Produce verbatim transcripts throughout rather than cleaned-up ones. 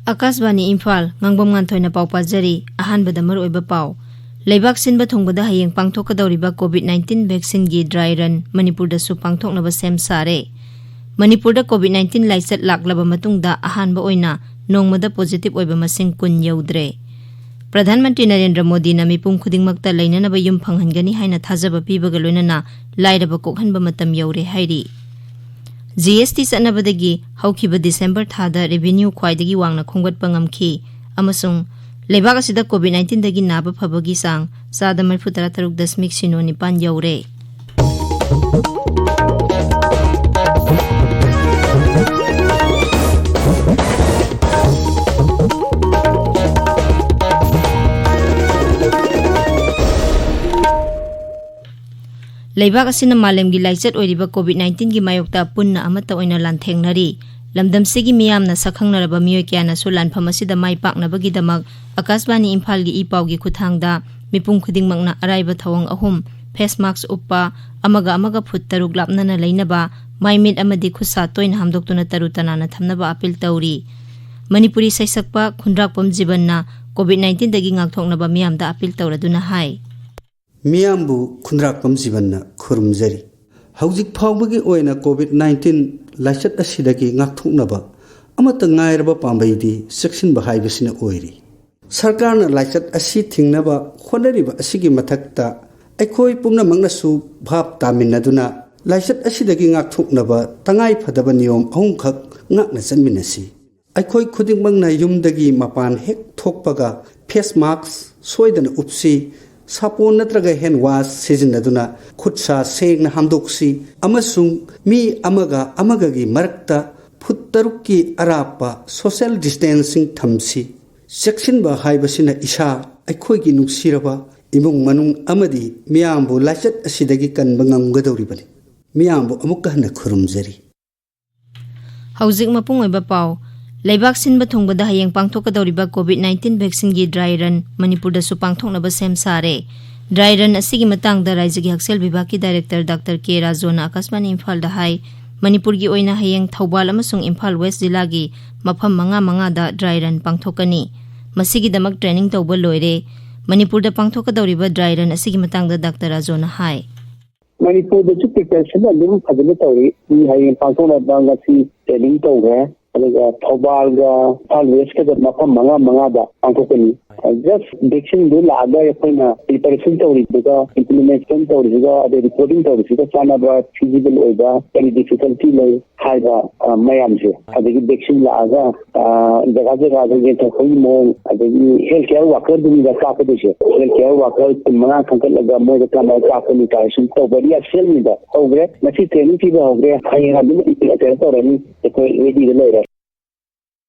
ꯑꯀꯥꯁꯕꯥꯅꯤ ꯏꯝꯐꯥꯜ, ꯉꯥꯡꯕꯝ ꯉꯥꯟꯊꯣꯏꯅ ꯄꯥꯎ ꯄꯥꯖꯔꯤ꯫ ꯑꯍꯥꯟꯕꯗ ꯃꯔꯨꯑꯣꯏꯕ ꯄꯥꯎ꯫ ꯂꯩꯕꯥꯛ ꯁꯤꯟꯕ ꯊꯨꯡꯕꯗ ꯍꯌꯦꯡ ꯄꯥꯡꯊꯣꯛꯀꯗꯧꯔꯤꯕ ꯀꯣꯚꯤꯗ ꯅꯥꯏꯟꯇꯤꯟ ꯚꯦꯛꯁꯤꯟꯒꯤ ꯗ꯭ꯔꯥꯏ ꯔꯟ ꯃꯅꯤꯄꯨꯔꯗꯁꯨ ꯄꯥꯡꯊꯣꯛꯅꯕ ꯁꯦꯝ ꯁꯥꯔꯦ꯫ ꯃꯅꯤꯄꯨꯔꯗ ꯀꯣꯚꯤꯗ ꯅꯥꯏꯟꯇꯤꯟ ꯂꯥꯏꯆꯠ ꯂꯥꯛꯂꯕ ꯃꯇꯨꯡꯗ ꯑꯍꯥꯟꯕ ꯑꯣꯏꯅ ꯅꯣꯡꯃꯗ ꯄꯣꯖꯤꯇꯤꯚ ꯑꯣꯏꯕ ꯃꯁꯤꯡ ꯀꯨꯟ ꯌꯧꯗ꯭ꯔꯦ꯫ ꯄ꯭ꯔꯙꯥꯟ ꯃꯟꯇ꯭ꯔꯤ ꯅꯔꯦꯟꯗ꯭ꯔ ꯃꯣꯗꯤꯅ ꯃꯤꯄꯨꯝ ꯈꯨꯗꯤꯡꯃꯛꯇ ꯂꯩꯅꯅꯕ ꯌꯨꯝ ꯐꯪꯍꯟꯒꯅꯤ ꯍꯥꯏꯅ ꯊꯥꯖꯕ ꯄꯤꯕꯒ ꯂꯣꯏꯅꯅ ꯂꯥꯏꯔꯕ ꯀꯣꯛꯍꯟꯕ ꯃꯇꯝ ꯌꯧꯔꯦ ꯍꯥꯏꯔꯤ꯫ ꯖꯤ ꯑꯦꯁ ꯇꯤ ꯆꯠꯅꯕꯗꯒꯤ ꯍꯧꯈꯤꯕ ꯗꯤꯁꯦꯝꯕꯔ ꯊꯥꯗ ꯔꯦꯚꯤꯅ꯭ꯌꯨ ꯈ꯭ꯋꯥꯏꯗꯒꯤ ꯋꯥꯡꯅ ꯈꯣꯝꯒꯠꯄ ꯉꯝꯈꯤ ꯑꯃꯁꯨꯡ ꯂꯩꯕꯥꯛ ꯑꯁꯤꯗ ꯀꯣꯚꯤꯗ ꯅꯥꯏꯟꯇꯤꯟꯗꯒꯤ ꯅꯥꯕ ꯐꯕꯒꯤ ꯆꯥꯡ ꯆꯥꯗ ꯃꯔꯤꯐꯨ ꯇꯔꯥ ꯇꯔꯨꯛ ꯗꯁꯃꯤꯛ ꯁꯤꯅꯣ ꯅꯤꯄꯥꯟ ꯌꯧꯔꯦ꯫ ꯂꯩꯕꯥꯛ ꯑꯁꯤꯅ ꯃꯥꯂꯦꯝꯒꯤ ꯂꯥꯏꯆꯠ ꯑꯣꯏꯔꯤꯕ ꯀꯣꯚꯤꯗ ꯅꯥꯏꯟꯇꯤꯟꯒꯤ ꯃꯥꯌꯣꯛꯇ ꯄꯨꯟꯅ ꯑꯃꯠꯇ ꯑꯣꯏꯅ ꯂꯥꯟꯊꯦꯡꯅꯔꯤ꯫ ꯂꯝꯗꯝꯁꯤꯒꯤ ꯃꯤꯌꯥꯝꯅ ꯁꯛꯈꯪꯅꯔꯕ ꯃꯤꯑꯣꯏ ꯀꯌꯥꯅꯁꯨ ꯂꯥꯟꯐꯝ ꯑꯁꯤꯗ ꯃꯥꯏ ꯄꯥꯛꯅꯕꯒꯤꯗꯃꯛ ꯑꯀꯥꯁꯕꯥꯅꯤ ꯏꯝꯐꯥꯜꯒꯤ ꯏ ꯄꯥꯎꯒꯤ ꯈꯨꯠꯊꯥꯡꯗ ꯃꯤꯄꯨꯝ ꯈꯨꯗꯤꯡꯃꯛꯅ ꯑꯔꯥꯏꯕ ꯊꯧꯑꯣꯡ ꯑꯍꯨꯝ, ꯐꯦꯁ ꯃꯥꯛꯁ ꯎꯞꯄ, ꯑꯃꯒ ꯑꯃꯒ ꯐꯨꯠ ꯇꯔꯨꯛ ꯂꯥꯞꯅꯅ ꯂꯩꯅꯕ, ꯃꯥꯏ ꯃꯤꯠ ꯑꯃꯗꯤ ꯈꯨꯠ ꯁꯥ ꯇꯣꯏꯅ ꯍꯥꯝꯗꯣꯛꯇꯨꯅ ꯇꯔꯨ ꯇꯅꯥꯟꯅ ꯊꯝꯅꯕ ꯑꯄꯤꯜ ꯇꯧꯔꯤ꯫ ꯃꯅꯤꯄꯨꯔꯤ ꯁꯩꯁꯛꯄ ꯈꯨꯟꯗ꯭ꯔꯥꯛꯄꯝ ꯖꯤꯕꯟꯅ ꯀꯣꯚꯤꯗ ꯅꯥꯏꯟꯇꯤꯟꯗꯒꯤ ꯉꯥꯛꯊꯣꯛꯅꯕ ꯃꯤꯌꯥꯝꯗ ꯑꯄꯤꯜ ꯇꯧꯔꯗꯨꯅ ꯍꯥꯏ꯫ ꯃꯤꯌꯥꯝꯕꯨ ꯈꯨꯟꯗ꯭ꯔꯥꯛꯄꯝ ꯖꯤꯕꯟꯅ ꯈꯨꯔꯨꯝꯖꯔꯤ꯫ ꯍꯧꯖꯤꯛ ꯐꯥꯎꯕꯒꯤ ꯑꯣꯏꯅ ꯀꯣꯚꯤꯗ ꯅꯥꯏꯟꯇꯤꯟ ꯂꯥꯏꯆꯠ ꯑꯁꯤꯗꯒꯤ ꯉꯥꯛꯊꯣꯛꯅꯕ ꯑꯃꯠꯇ ꯉꯥꯏꯔꯕ ꯄꯥꯝꯕꯩꯗꯤ ꯆꯦꯛꯁꯤꯟꯕ ꯍꯥꯏꯕꯁꯤꯅ ꯑꯣꯏꯔꯤ꯫ ꯁꯔꯀꯥꯔꯅ ꯂꯥꯏꯆꯠ ꯑꯁꯤ ꯊꯤꯡꯅꯕ ꯍꯣꯠꯅꯔꯤꯕ ꯑꯁꯤꯒꯤ ꯃꯊꯛꯇ ꯑꯩꯈꯣꯏ ꯄꯨꯝꯅꯃꯛꯅꯁꯨ ꯚꯥꯞ ꯇꯥꯃꯤꯟꯅꯗꯨꯅ ꯂꯥꯏꯆꯠ ꯑꯁꯤꯗꯒꯤ ꯉꯥꯛꯊꯣꯛꯅꯕ ꯇꯉꯥꯏ ꯐꯗꯕ ꯅꯤꯌꯣꯝ ꯑꯍꯨꯝꯈꯛ ꯉꯥꯛꯅ ꯆꯠꯃꯤꯟꯅꯁꯤ꯫ ꯑꯩꯈꯣꯏ ꯈꯨꯗꯤꯡꯃꯛꯅ ꯌꯨꯝꯗꯒꯤ ꯃꯄꯥꯟ ꯍꯦꯛ ꯊꯣꯛꯄꯒ ꯐꯦꯁ ꯃꯥꯛꯁ ꯁꯣꯏꯗꯅ ꯎꯞꯁꯤ, ꯁꯥꯄꯣꯟ ꯅꯠꯇ꯭ꯔꯒ ꯍꯦꯟ ꯋꯥꯁ ꯁꯤꯖꯤꯟꯅꯗꯨꯅ ꯈꯨꯠ ꯁꯥ ꯁꯦꯡꯅ ꯍꯥꯝꯗꯣꯛꯁꯤ ꯑꯃꯁꯨꯡ ꯃꯤ ꯑꯃꯒ ꯑꯃꯒꯒꯤ ꯃꯔꯛꯇ ꯐꯨꯠ ꯇꯔꯨꯛꯀꯤ ꯑꯔꯥꯞꯄ ꯁꯣꯁꯦꯜ ꯗꯤꯁꯇꯦꯟꯁꯤꯡ ꯊꯝꯁꯤ꯫ ꯆꯦꯛꯁꯤꯟꯕ ꯍꯥꯏꯕꯁꯤꯅ ꯏꯁꯥ, ꯑꯩꯈꯣꯏꯒꯤ ꯅꯨꯡꯁꯤꯔꯕ ꯏꯃꯨꯡ ꯃꯅꯨꯡ ꯑꯃꯗꯤ ꯃꯤꯌꯥꯝꯕꯨ ꯂꯥꯏꯆꯠ ꯑꯁꯤꯗꯒꯤ ꯀꯟꯕ ꯉꯝꯒꯗꯧꯔꯤꯕꯅꯤ꯫ ꯃꯤꯌꯥꯝꯕꯨ ꯑꯃꯨꯛꯀ ꯍꯟꯅ ꯈꯨꯔꯨꯝꯖꯔꯤ꯫ ꯍꯧꯖꯤꯛ ꯃꯄꯨꯡ ꯑꯣꯏꯕ ꯄꯥꯎ꯫ ꯂꯩꯕꯥꯛ ꯁꯤꯟꯕ ꯊꯨꯡꯕꯗ ꯍꯌꯦꯡ ꯄꯥꯡꯊꯣꯛꯀꯗꯧꯔꯤꯕ COVID nineteen vaccine ꯒꯤ dry run ꯃꯅꯤꯄꯨꯔꯗꯁꯨ ꯄꯥꯡꯊꯣꯛꯅꯕ ꯁꯦꯝ ꯁꯥꯔꯦ꯫ Dry run ꯑꯁꯤꯒꯤ ꯃꯇꯥꯡꯗ ꯔꯥꯖ꯭ꯌꯒꯤ ꯍꯛꯁꯦꯜ ꯕꯤꯚꯥꯒꯀꯤ director ꯗꯥꯛꯇꯔ ꯀꯦ ꯔꯥꯖꯣꯅ ꯑꯀꯥꯁꯕꯥꯅꯤ ꯏꯝꯐꯥꯜꯗ ꯍꯥꯏ, ꯃꯅꯤꯄꯨꯔꯒꯤ ꯑꯣꯏꯅ ꯍꯌꯦꯡ ꯊꯧꯕꯥꯜ ꯑꯃꯁꯨꯡ ꯏꯝꯐꯥꯜ West ꯖꯤꯂꯥꯒꯤ ꯃꯐꯝ ꯃꯉꯥ ꯃꯉꯥꯗ dry run ꯄꯥꯡꯊꯣꯛꯀꯅꯤ꯫ ꯃꯁꯤꯒꯤꯗꯃꯛ training ꯇꯧꯕ ꯂꯣꯏꯔꯦ꯫ ꯃꯅꯤꯄꯨꯔꯗ ꯄꯥꯡꯊꯣꯛꯀꯗꯧꯔꯤꯕ dry run ꯑꯁꯤꯒꯤ ꯃꯇꯥꯡꯗ ꯗꯥꯛꯇꯔ ꯔꯥꯖꯣꯅ ꯍꯥꯏ꯫ ꯃꯅꯤꯄꯨꯔꯗꯁꯨ preparation ꯑꯗꯨꯝ ꯐꯖꯅ ꯇꯧꯔꯤ꯫ ꯃꯤ ꯍꯌꯦꯡ ꯄꯥꯡꯊꯣꯛꯅꯕ ꯉꯁꯤ training ꯇꯧꯈ꯭ꯔꯦ꯫ ꯑꯗꯨꯒ ꯊꯧꯕꯥꯜꯒ ꯏꯝꯐꯥꯜ West ꯀꯗ ꯃꯐꯝ ꯃꯉꯥ ꯃꯉꯥꯗ ꯄꯥꯡꯊꯣꯛꯀꯅꯤ꯫ Just vaccine ꯗꯨ ꯂꯥꯛꯑꯒ ꯑꯩꯈꯣꯏꯅ preparation ꯇꯧꯔꯤꯗꯨꯒ, implementation ꯇꯧꯔꯤꯗꯨꯒ, ꯑꯗꯩ reporting ꯇꯧꯔꯤꯁꯤꯒ ꯆꯥꯟꯅꯕ, feasible ꯑꯣꯏꯕ, ꯀꯔꯤ difficulty ꯂꯩ ꯍꯥꯏꯕ, ꯑ, ꯃꯌꯥꯝꯁꯦ, ꯑꯗꯒꯤ vaccine ꯂꯥꯛꯑꯒ, ꯑ, ꯖꯒꯥ ꯖꯒꯥꯗ ꯌꯦꯟꯊꯣꯛꯄꯒꯤ ꯃꯑꯣꯡ, ꯑꯗꯒꯤ health care worker ꯗꯨꯅꯤꯗ ꯀꯥꯞꯀꯗꯣꯏꯁꯦ꯫ Health care worker ꯀꯨꯟ ꯃꯉꯥ ꯈꯟꯒꯠꯂꯒ ꯃꯣꯏꯗ ꯀꯃꯥꯏꯅ ꯀꯥꯞꯀꯅꯤ, ꯀꯥꯏꯁꯨ ꯇꯧꯕ rehearsal ꯅꯤꯗ ꯇꯧꯈ꯭ꯔꯦ꯫ ꯉꯁꯤ training ꯄꯤꯕ ꯍꯧꯈ꯭ꯔꯦ, ꯍꯌꯦꯡ ꯑꯗꯨꯝ implement ꯇꯧꯔꯅꯤ꯫ ꯑꯩꯈꯣꯏ ready ꯗ ꯂꯩꯔꯦ꯫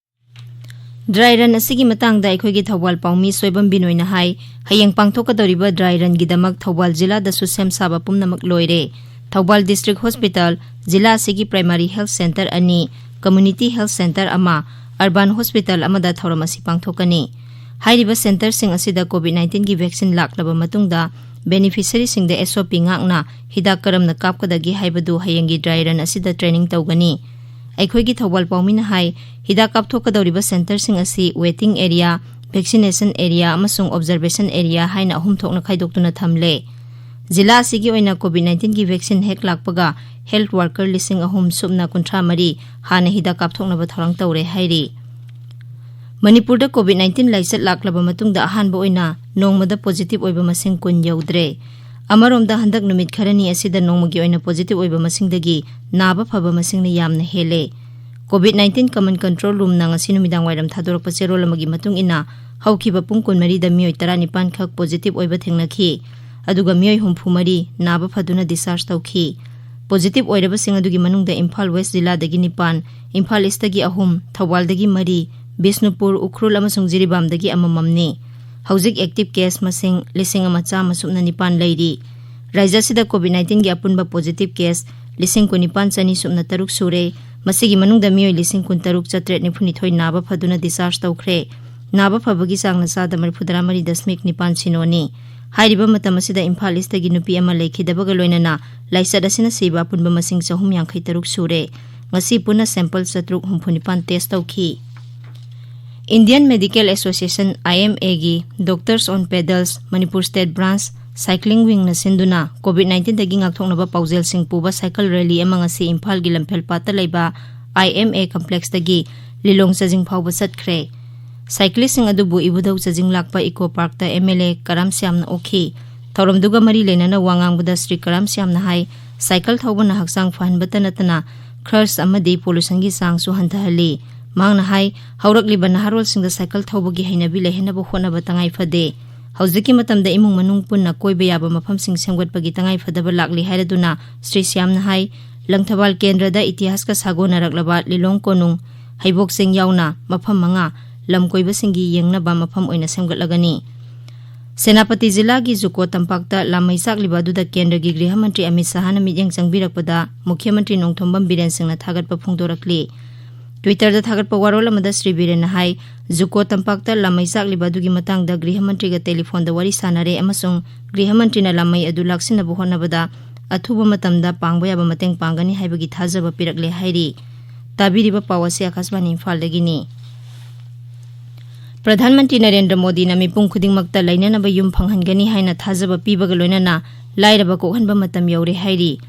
Dry run ꯑꯁꯤꯒꯤ ꯃꯇꯥꯡꯗ ꯑꯩꯈꯣꯏꯒꯤ ꯊꯧꯕꯥꯜ ꯄꯥꯎꯃꯤ ꯁꯣꯏꯕꯝ ꯕꯤꯅꯣꯏꯅ ꯍꯥꯏ, ꯍꯌꯦꯡ ꯄꯥꯡꯊꯣꯛꯀꯗꯧꯔꯤꯕ dry run ꯒꯤꯗꯃꯛ ꯊꯧꯕꯥꯜ ꯖꯤꯂꯥꯗꯁꯨ ꯁꯦꯝ ꯁꯥꯕ ꯄꯨꯝꯅꯃꯛ ꯂꯣꯏꯔꯦ꯫ ꯊꯧꯕꯥꯜ district hospital, ꯖꯤꯂꯥ ꯑꯁꯤꯒꯤ primary health centre ꯑꯅꯤ, community health centre ꯑꯃ, urban hospital ꯑꯃꯗ ꯊꯧꯔꯝ ꯑꯁꯤ ꯄꯥꯡꯊꯣꯛꯀꯅꯤ꯫ ꯍꯥꯏꯔꯤꯕ centre ꯁꯤꯡ ꯑꯁꯤꯗ COVID nineteen ꯒꯤ vaccine ꯂꯥꯛꯂꯕ ꯃꯇꯨꯡꯗ beneficiary ꯁꯤꯡꯗ S O P ꯉꯥꯛꯅ ꯍꯤꯗꯥꯛ ꯀꯔꯝꯅ ꯀꯥꯞꯀꯗꯒꯦ ꯍꯥꯏꯕꯗꯨ ꯍꯌꯦꯡꯒꯤ dry run ꯑꯁꯤꯗ training ꯇꯧꯒꯅꯤ꯫ ꯑꯩꯈꯣꯏꯒꯤ ꯊꯧꯕꯥꯜ ꯄꯥꯎꯃꯤꯅ ꯍꯥꯏ, ꯍꯤꯗꯥꯛ ꯀꯥꯞꯊꯣꯛꯀꯗꯧꯔꯤꯕ centre ꯁꯤꯡ ꯑꯁꯤ waiting area, vaccination area ꯑꯃꯁꯨꯡ observation area ꯍꯥꯏꯅ ꯑꯍꯨꯝ ꯊꯣꯛꯅ ꯈꯥꯏꯗꯣꯛꯇꯨꯅ ꯊꯝꯂꯦ꯫ ꯖꯤꯂꯥ ꯑꯁꯤꯒꯤ ꯑꯣꯏꯅ COVID nineteen ꯒꯤ vaccine ꯍꯦꯛ ꯂꯥꯛꯄꯒ health worker ꯂꯤꯁꯤꯡ ꯑꯍꯨꯝ ꯁꯨꯞꯅ ꯀꯨꯟꯊ꯭ꯔꯥ ꯃꯔꯤ ꯍꯥꯟꯅ ꯍꯤꯗꯥꯛ ꯀꯥꯞꯊꯣꯛꯅꯕ ꯊꯧꯔꯥꯡ ꯇꯧꯔꯦ ꯍꯥꯏꯔꯤ꯫ ꯃꯅꯤꯄꯨꯔꯗ COVID nineteen ꯂꯥꯏꯆꯠ ꯂꯥꯛꯂꯕ ꯃꯇꯨꯡꯗ ꯑꯍꯥꯟꯕ ꯑꯣꯏꯅ ꯅꯣꯡꯃꯗ positive ꯑꯣꯏꯕ ꯃꯁꯤꯡ ꯀꯨꯟ ꯌꯧꯗ꯭ꯔꯦ꯫ ꯑꯃꯔꯣꯝꯗ ꯍꯟꯗꯛ ꯅꯨꯃꯤꯠ ꯈꯔꯅꯤ ꯑꯁꯤꯗ ꯅꯣꯡꯃꯒꯤ ꯑꯣꯏꯅ positive ꯑꯣꯏꯕ ꯃꯁꯤꯡꯗꯒꯤ ꯅꯥꯕ ꯐꯕ ꯃꯁꯤꯡꯅ ꯌꯥꯝꯅ ꯍꯦꯜꯂꯦ꯫ COVID nineteen Common Control Room ꯅ ꯉꯁꯤ ꯅꯨꯃꯤꯗꯥꯡ ꯋꯥꯏꯔꯝ ꯊꯥꯗꯣꯔꯛꯄ ꯆꯦꯔꯣꯜ ꯑꯃꯒꯤ ꯃꯇꯨꯡ ꯏꯟꯅ, ꯍꯧꯈꯤꯕ ꯄꯨꯡ ꯀꯨꯟꯃꯔꯤꯗ ꯃꯤꯑꯣꯏ ꯇꯔꯥꯅꯤꯄꯥꯟ ꯈꯛ positive ꯑꯣꯏꯕ ꯊꯦꯡꯅꯈꯤ, ꯑꯗꯨꯒ ꯃꯤꯑꯣꯏ ꯍꯨꯝꯐꯨ ꯃꯔꯤ ꯅꯥꯕ ꯐꯗꯨꯅ discharge ꯇꯧꯈꯤ꯫ Positive ꯑꯣꯏꯔꯕꯁꯤꯡ ꯑꯗꯨꯒꯤ ꯃꯅꯨꯡꯗ ꯏꯝꯐꯥꯜ West ꯖꯤꯂꯥꯗꯒꯤ ꯅꯤꯄꯥꯟ, ꯏꯝꯐꯥꯜ East ꯇꯒꯤ ꯑꯍꯨꯝ, ꯊꯧꯕꯥꯜꯗꯒꯤ ꯃꯔꯤ, ꯕꯤꯁꯅꯨꯄꯨꯔ, ꯎꯈ꯭ꯔꯨꯜ ꯑꯃꯁꯨꯡ ꯖꯤꯔꯤꯕꯥꯝꯗꯒꯤ ꯑꯃꯃꯝꯅꯤ꯫ ꯍꯧꯖꯤꯛ active case ꯃꯁꯤꯡ ꯂꯤꯁꯤꯡ ꯑꯃ ꯆꯥꯝꯃ ꯁꯨꯞꯅ ꯅꯤꯄꯥꯟ ꯂꯩꯔꯤ꯫ ꯔꯥꯖ꯭ꯌ ꯑꯁꯤꯗ COVID nineteen ꯒꯤ ꯑꯄꯨꯟꯕ positive case ꯂꯤꯁꯤꯡ ꯀꯨꯟꯅꯤꯄꯥꯟ ꯆꯅꯤ ꯁꯨꯞꯅ ꯇꯔꯨꯛ ꯁꯨꯔꯦ꯫ ꯃꯁꯤꯒꯤ ꯃꯅꯨꯡꯗ ꯃꯤꯑꯣꯏ ꯂꯤꯁꯤꯡ ꯀꯨꯟꯇꯔꯨꯛ ꯆꯥꯇ꯭ꯔꯦꯠ ꯅꯤꯐꯨꯅꯤꯊꯣꯏ ꯅꯥꯕ ꯐꯗꯨꯅ discharge ꯇꯧꯈ꯭ꯔꯦ꯫ ꯅꯥꯕ ꯐꯕꯒꯤ ꯆꯥꯡꯅ ꯆꯥꯗ ꯃꯔꯤꯐꯨꯇꯔꯥ ꯃꯔꯤ ꯗꯁꯃꯤꯛ ꯅꯤꯄꯥꯟ ꯁꯤꯅꯣꯅꯤ꯫ ꯍꯥꯏꯔꯤꯕ ꯃꯇꯝ ꯑꯁꯤꯗ ꯏꯝꯐꯥꯜ ꯏꯁꯇꯒꯤ ꯅꯨꯄꯤ ꯑꯃ ꯂꯩꯈꯤꯗꯕꯒ ꯂꯣꯏꯅꯅ ꯂꯥꯏꯆꯠ ꯑꯁꯤꯅ ꯁꯤꯕ ꯑꯄꯨꯟꯕ ꯃꯁꯤꯡ ꯆꯍꯨꯝ ꯌꯥꯡꯈꯩ ꯇꯔꯨꯛ ꯁꯨꯔꯦ꯫ ꯉꯁꯤ ꯄꯨꯟꯅ sample ꯆꯥꯇ꯭ꯔꯨꯛ ꯍꯨꯝꯐꯨ ꯅꯤꯄꯥꯟ test ꯇꯧꯈꯤ꯫ Indian Medical Association, I M A ꯒꯤ Doctors on Pedals Manipur State Branch Cycling Wing ꯅ ꯁꯤꯟꯗꯨꯅ COVID nineteen ꯗꯒꯤ ꯉꯥꯛꯊꯣꯛꯅꯕ ꯄꯥꯎꯖꯦꯜꯁꯤꯡ ꯄꯨꯕ cycle rally ꯑꯃ ꯉꯁꯤ ꯏꯝꯐꯥꯜꯒꯤ ꯂꯝꯐꯦꯜ ꯄꯥꯠꯇ ꯂꯩꯕ I M A complex ꯇꯒꯤ ꯂꯤꯂꯣꯡ ꯆꯥꯖꯤꯡ ꯐꯥꯎꯕ ꯆꯠꯈ꯭ꯔꯦ꯫ Cyclist ꯁꯤꯡ ꯑꯗꯨꯕꯨ ꯏꯕꯨꯙꯧ ꯆꯥꯖꯤꯡ ꯂꯥꯛꯄ Eco Park ꯇ M L A ꯀꯔꯥꯝ ꯁ꯭ꯌꯥꯝꯅ ꯑꯣꯛꯈꯤ꯫ ꯊꯧꯔꯝꯗꯨꯒ ꯃꯔꯤ ꯂꯩꯅꯅ ꯋꯥ ꯉꯥꯡꯕꯗ ꯁ꯭ꯔꯤ ꯀꯔꯥꯝ ꯁ꯭ꯌꯥꯝꯅ ꯍꯥꯏ, cycle ꯊꯧꯕꯅ ꯍꯛꯆꯥꯡ ꯐꯍꯟꯕꯇ ꯅꯠꯇꯅ ꯈꯔꯆ ꯑꯃꯗꯤ pollution ꯒꯤ ꯆꯥꯡꯁꯨ ꯍꯟꯊꯍꯜꯂꯤ꯫ ꯃꯍꯥꯛꯅ ꯍꯥꯏ, ꯍꯧꯔꯛꯂꯤꯕ ꯅꯍꯥꯔꯣꯜꯁꯤꯡꯗ cycle ꯊꯧꯕꯒꯤ ꯍꯩꯅꯕꯤ ꯂꯩꯍꯟꯅꯕ ꯍꯣꯠꯅꯕ ꯇꯉꯥꯏ ꯐꯗꯦ꯫ ꯍꯧꯖꯤꯛꯀꯤ ꯃꯇꯝꯗ ꯏꯃꯨꯡ ꯃꯅꯨꯡ ꯄꯨꯟꯅ ꯀꯣꯏꯕ ꯌꯥꯕ ꯃꯐꯝꯁꯤꯡ ꯁꯦꯝꯒꯠꯄꯒꯤ ꯇꯉꯥꯏ ꯐꯗꯕ ꯂꯥꯛꯂꯤ ꯍꯥꯏꯔꯗꯨꯅ ꯁ꯭ꯔꯤ ꯁ꯭ꯌꯥꯝꯅ ꯍꯥꯏ, ꯂꯪꯊꯕꯥꯜ ꯀꯦꯟꯗ꯭ꯔꯗ ꯏꯇꯤꯍꯥꯁꯀ ꯁꯥꯒꯣꯟꯅꯔꯛꯂꯕ ꯂꯤꯂꯣꯡ ꯀꯣꯅꯨꯡ, ꯍꯩꯕꯣꯛ ꯆꯤꯡ ꯌꯥꯎꯅ ꯃꯐꯝ ꯃꯉꯥ ꯂꯝ ꯀꯣꯏꯕꯁꯤꯡꯒꯤ ꯌꯦꯡꯅꯕ ꯃꯐꯝ ꯑꯣꯏꯅ ꯁꯦꯝꯒꯠꯂꯒꯅꯤ꯫ ꯁꯦꯅꯥꯄꯇꯤ ꯖꯤꯂꯥꯒꯤ ꯖꯨꯀꯣ ꯇꯝꯄꯥꯛꯇ ꯂꯥꯃꯩ ꯆꯥꯛꯂꯤꯕ ꯑꯗꯨꯗ ꯀꯦꯟꯗ꯭ꯔꯒꯤ ꯒ꯭ꯔꯤꯍ ꯃꯟꯇ꯭ꯔꯤ ꯑꯃꯤꯠ ꯁꯍꯥꯅ ꯃꯤꯠꯌꯦꯡ ꯆꯪꯕꯤꯔꯛꯄꯗ ꯃꯨꯈ꯭ꯌ ꯃꯟꯇ꯭ꯔꯤ ꯅꯣꯡꯊꯣꯝꯕꯝ ꯕꯤꯔꯦꯟ ꯁꯤꯡꯅ ꯊꯥꯒꯠꯄ ꯐꯣꯡꯗꯣꯔꯛꯂꯤ꯫ Twitter ꯗ ꯊꯥꯒꯠꯄ ꯋꯥꯔꯣꯜ ꯑꯃꯗ ꯁ꯭ꯔꯤ ꯕꯤꯔꯦꯟꯅ ꯍꯥꯏ, ꯖꯨꯀꯣ ꯇꯝꯄꯥꯛꯇ ꯂꯥꯃꯩ ꯆꯥꯛꯂꯤꯕ ꯑꯗꯨꯒꯤ ꯃꯇꯥꯡꯗ ꯒ꯭ꯔꯤꯍ ꯃꯟꯇ꯭ꯔꯤꯒ telephone ꯗ ꯋꯥꯔꯤ ꯁꯥꯅꯔꯦ ꯑꯃꯁꯨꯡ ꯒ꯭ꯔꯤꯍ ꯃꯟꯇ꯭ꯔꯤꯅ ꯂꯥꯃꯩ ꯑꯗꯨ ꯂꯥꯛꯁꯤꯟꯅꯕ ꯍꯣꯠꯅꯕꯗ ꯑꯊꯨꯕ ꯃꯇꯝꯗ ꯄꯥꯡꯕ ꯌꯥꯕ ꯃꯇꯦꯡ ꯄꯥꯡꯒꯅꯤ ꯍꯥꯏꯕꯒꯤ ꯊꯥꯖꯕ ꯄꯤꯔꯛꯂꯦ ꯍꯥꯏꯔꯤ꯫ ꯇꯥꯕꯤꯔꯤꯕ ꯄꯥꯎ ꯑꯁꯤ ꯑꯀꯥꯁꯕꯥꯅꯤ ꯏꯝꯐꯥꯜꯗꯒꯤꯅꯤ꯫ ꯄ꯭ꯔꯙꯥꯟ ꯃꯟꯇ꯭ꯔꯤ ꯅꯔꯦꯟꯗ꯭ꯔ ꯃꯣꯗꯤꯅ ꯃꯤꯄꯨꯝ ꯈꯨꯗꯤꯡꯃꯛꯇ ꯂꯩꯅꯅꯕ ꯌꯨꯝ ꯐꯪꯍꯟꯒꯅꯤ ꯍꯥꯏꯅ ꯊꯥꯖꯕ ꯄꯤꯕꯒ ꯂꯣꯏꯅꯅ ꯂꯥꯏꯔꯕ ꯀꯣꯛꯍꯟꯕ ꯃꯇꯝ ꯌꯧꯔꯦ ꯍꯥꯏꯔꯤ꯫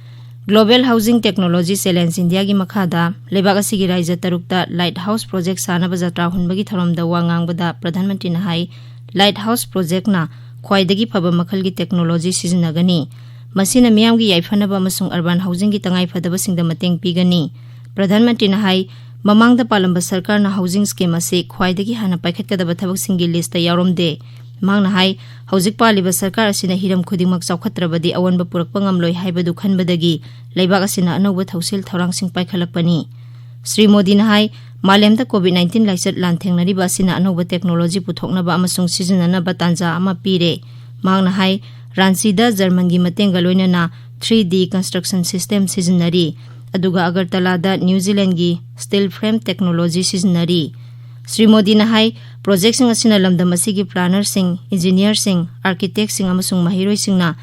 Global Housing Technology Challenge India ꯒꯤ ꯃꯈꯥꯗ ꯂꯩꯕꯥꯛ ꯑꯁꯤꯒꯤ ꯔꯥꯏꯖ꯭ꯌ ꯇꯔꯨꯛꯇ light house project ꯁꯥꯅꯕ ꯖꯇ꯭ꯔꯥ ꯍꯨꯟꯕꯒꯤ ꯊꯧꯔꯝꯗ ꯋꯥ ꯉꯥꯡꯕꯗ ꯄ꯭ꯔꯙꯥꯟ ꯃꯟꯇ꯭ꯔꯤꯅ ꯍꯥꯏ, light house project ꯅ ꯈ꯭ꯋꯥꯏꯗꯒꯤ ꯐꯕ ꯃꯈꯜꯒꯤ technology ꯁꯤꯖꯤꯟꯅꯒꯅꯤ꯫ ꯃꯁꯤꯅ ꯃꯤꯌꯥꯝꯒꯤ ꯌꯥꯏꯐꯅꯕ ꯑꯃꯁꯨꯡ urban housing ꯒꯤ ꯇꯉꯥꯏ ꯐꯗꯕꯁꯤꯡꯗ ꯃꯇꯦꯡ ꯄꯤꯒꯅꯤ꯫ ꯄ꯭ꯔꯙꯥꯟ ꯃꯟꯇ꯭ꯔꯤꯅ ꯍꯥꯏ, ꯃꯃꯥꯡꯗ ꯄꯥꯜꯂꯝꯕ ꯁꯔꯀꯥꯔꯅ housing scheme ꯑꯁꯤ ꯈ꯭ꯋꯥꯏꯗꯒꯤ ꯍꯥꯟꯅ ꯄꯥꯏꯈꯠꯀꯗꯕ ꯊꯕꯛꯁꯤꯡꯒꯤ list ꯇ ꯌꯥꯎꯔꯝꯗꯦ꯫ ꯃꯍꯥꯛꯅ ꯍꯥꯏ, ꯍꯧꯖꯤꯛ ꯄꯥꯜꯂꯤꯕ ꯁꯔꯀꯥꯔ ꯑꯁꯤꯅ ꯍꯤꯔꯝ ꯈꯨꯗꯤꯡꯃꯛ ꯆꯥꯎꯈꯠꯇ꯭ꯔꯕꯗꯤ ꯑꯑꯣꯟꯕ ꯄꯨꯔꯛꯄ ꯉꯝꯂꯣꯏ ꯍꯥꯏꯕꯗꯨ ꯈꯟꯕꯗꯒꯤ ꯂꯩꯕꯥꯛ ꯑꯁꯤꯅ ꯑꯅꯧꯕ ꯊꯧꯁꯤꯜ ꯊꯧꯔꯥꯡꯁꯤꯡ ꯄꯥꯏꯈꯠꯂꯛꯄꯅꯤ꯫ ꯁ꯭ꯔꯤ ꯃꯣꯗꯤꯅ ꯍꯥꯏ, ꯃꯥꯂꯦꯝꯗ COVID nineteen ꯂꯥꯏꯆꯠ ꯂꯥꯟꯊꯦꯡꯅꯔꯤꯕ ꯑꯁꯤꯅ ꯑꯅꯧꯕ technology ꯄꯨꯊꯣꯛꯅꯕ ꯑꯃꯁꯨꯡ ꯁꯤꯖꯤꯟꯅꯅꯕ ꯇꯥꯟꯖꯥ ꯑꯃ ꯄꯤꯔꯦ꯫ ꯃꯍꯥꯛꯅ ꯍꯥꯏ, ꯔꯥꯟꯆꯤꯗ ꯖꯔꯃꯟꯒꯤ ꯃꯇꯦꯡꯒ ꯂꯣꯏꯅꯅ three D construction system ꯁꯤꯖꯤꯟꯅꯔꯤ꯫ ꯑꯗꯨꯒ ꯑꯒꯔꯇꯂꯥꯗ ꯅ꯭ꯌꯨ ꯖꯤꯂꯦꯟꯒꯤ steel frame technology ꯁꯤꯖꯤꯟꯅꯔꯤ꯫ ꯁ꯭ꯔꯤ ꯃꯣꯗꯤꯅ ꯍꯥꯏ, ꯄ꯭ꯔꯣꯖꯦꯛꯁꯤꯡ ꯑꯁꯤꯅ ꯂꯝꯗꯝ ꯑꯁꯤꯒꯤ ꯄ꯭ꯂꯥꯅꯔꯁꯤꯡ, ꯏꯟꯖꯤꯅꯤꯌꯔꯁꯤꯡ, ꯑꯥꯔꯀꯤꯇꯦꯛꯁꯤꯡ ꯑꯃꯁꯨꯡ ꯃꯍꯩꯔꯣꯏꯁꯤꯡꯅ